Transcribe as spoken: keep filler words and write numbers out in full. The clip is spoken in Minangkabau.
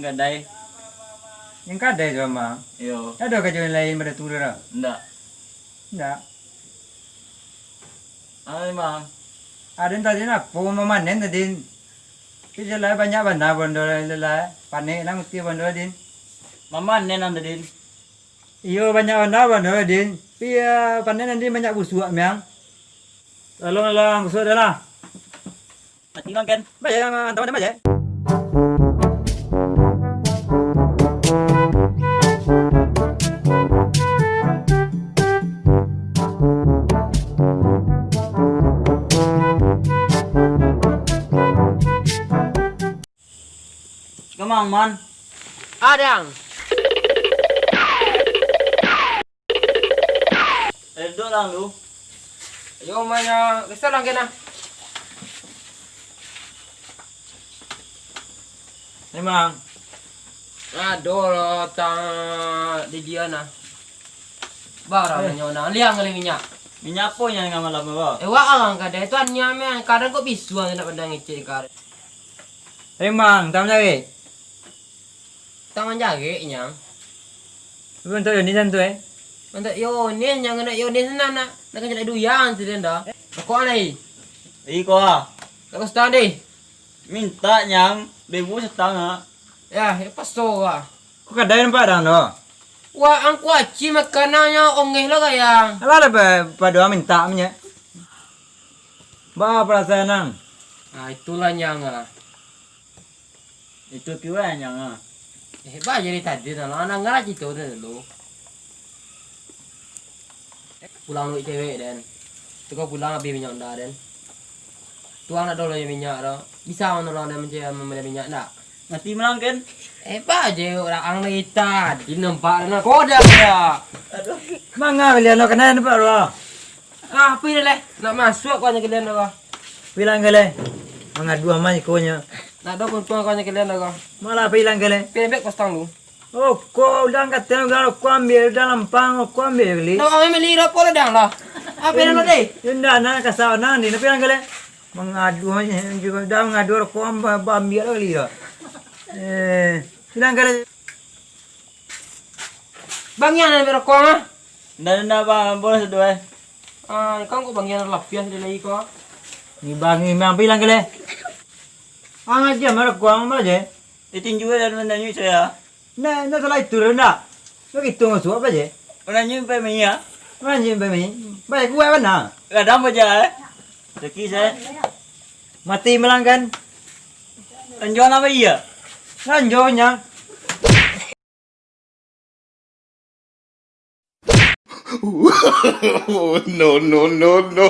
Kadai. Yang kadai tu, Mang. Iyo. Ado karajo lain pado tu doh? Ndak. Ndak. Ado, Mang. Aden tadi napo mamanen tadi? Tapi jalai banyak bana bondo lalai. Panek lah musti bondo, Din. Mamanen ang tadi. Iyo, banyak bana bondo, Din. Tapi, ah, panek nanti banyak busuak, Mang. Tolonglah, busuak dah lah. Mati mangken. Bajai, Mang, antah mati bajai. Kamang, Man. Adang. Redok lang lu. Yo, manya, kesal lang kena. Memang. Ado lo tang di dia nah. Barang Eh. nyo nah, liang kali minyak. Minyak apo nyo nan malam ko? Eh, wak ang kadai tu ania meh, kadang kok bisuang nak pandang ngecek kar. Memang, tang manjarik. Tang manjarik, Nyang. Tapi untuak Yoni santu, eh? Untuak Yoni, Nyang, nak Yoni senang nak, nak kena duyan tu dia dah. Kok lai? Iko ah. Tak kau setang deh. Minta, Nyang, bebu setang ah. Ya, ya paso ah. Kok kadai nampak dang tu? Wah, angku aci makanannyo ongeh lo kayang. Alah, lah, pa-, padoa minta minyak. Ba perasaan nang. Ah, itulah Nyang ah. Itu kiwai Nyang ah. Eh, ba jadi tadi nah, lah, nanggalah cito tu dulu. Pulang duit cewek, den. Tu kau pulang habis minyak Honda, den. Tuang nak tolong minyak tu. Bisa manolong den mencari, membeli minyak ndak? Mati malang kan? Eh, ba je urang ang dari tadi nampak nak kodang ya. Aduh. Manga kalian lo kenal nampak lo? Ah, pi deh leh. Nak masuk kau hanya kalian tu. Bilang ke leh. Mangadu aman ikonyo. Nak ada untung kau hanya kalian tu. Malah bilang ke leh. Pembek kau setang lu. Oh, kau ulang kata ulang kau ambil ulang lampang, kau ambil beli. Nak ambil beli rokok lah dang lah. Apa yang lo deh? Indah nak kasar nang ni, tapi bilang ke leh. Mangadu aja juga dah mangadu rokok ambil, ambil lah beli dah. Eh, bilang ke leh. Bang, yang nak ambil rokok ah? Ndak, ndak, Bang, boleh sudah eh. Ah, kau kok bang yang lapias dia lagi kau? Ni bang ni memang bilang ke leh. Ah, ngaji sama rokok ang aja. Ditinju dan menanyu saya. Nah, nah salah itu dah ndak. Begitu masuk apa je? Menanyu sampai minyak. Menanyu sampai minyak. Baik kuat mana? Kadang baca eh. Rezeki saya. Mati melanggan. Lanjuan apa iya? Lanjuannya. No, no, no, no.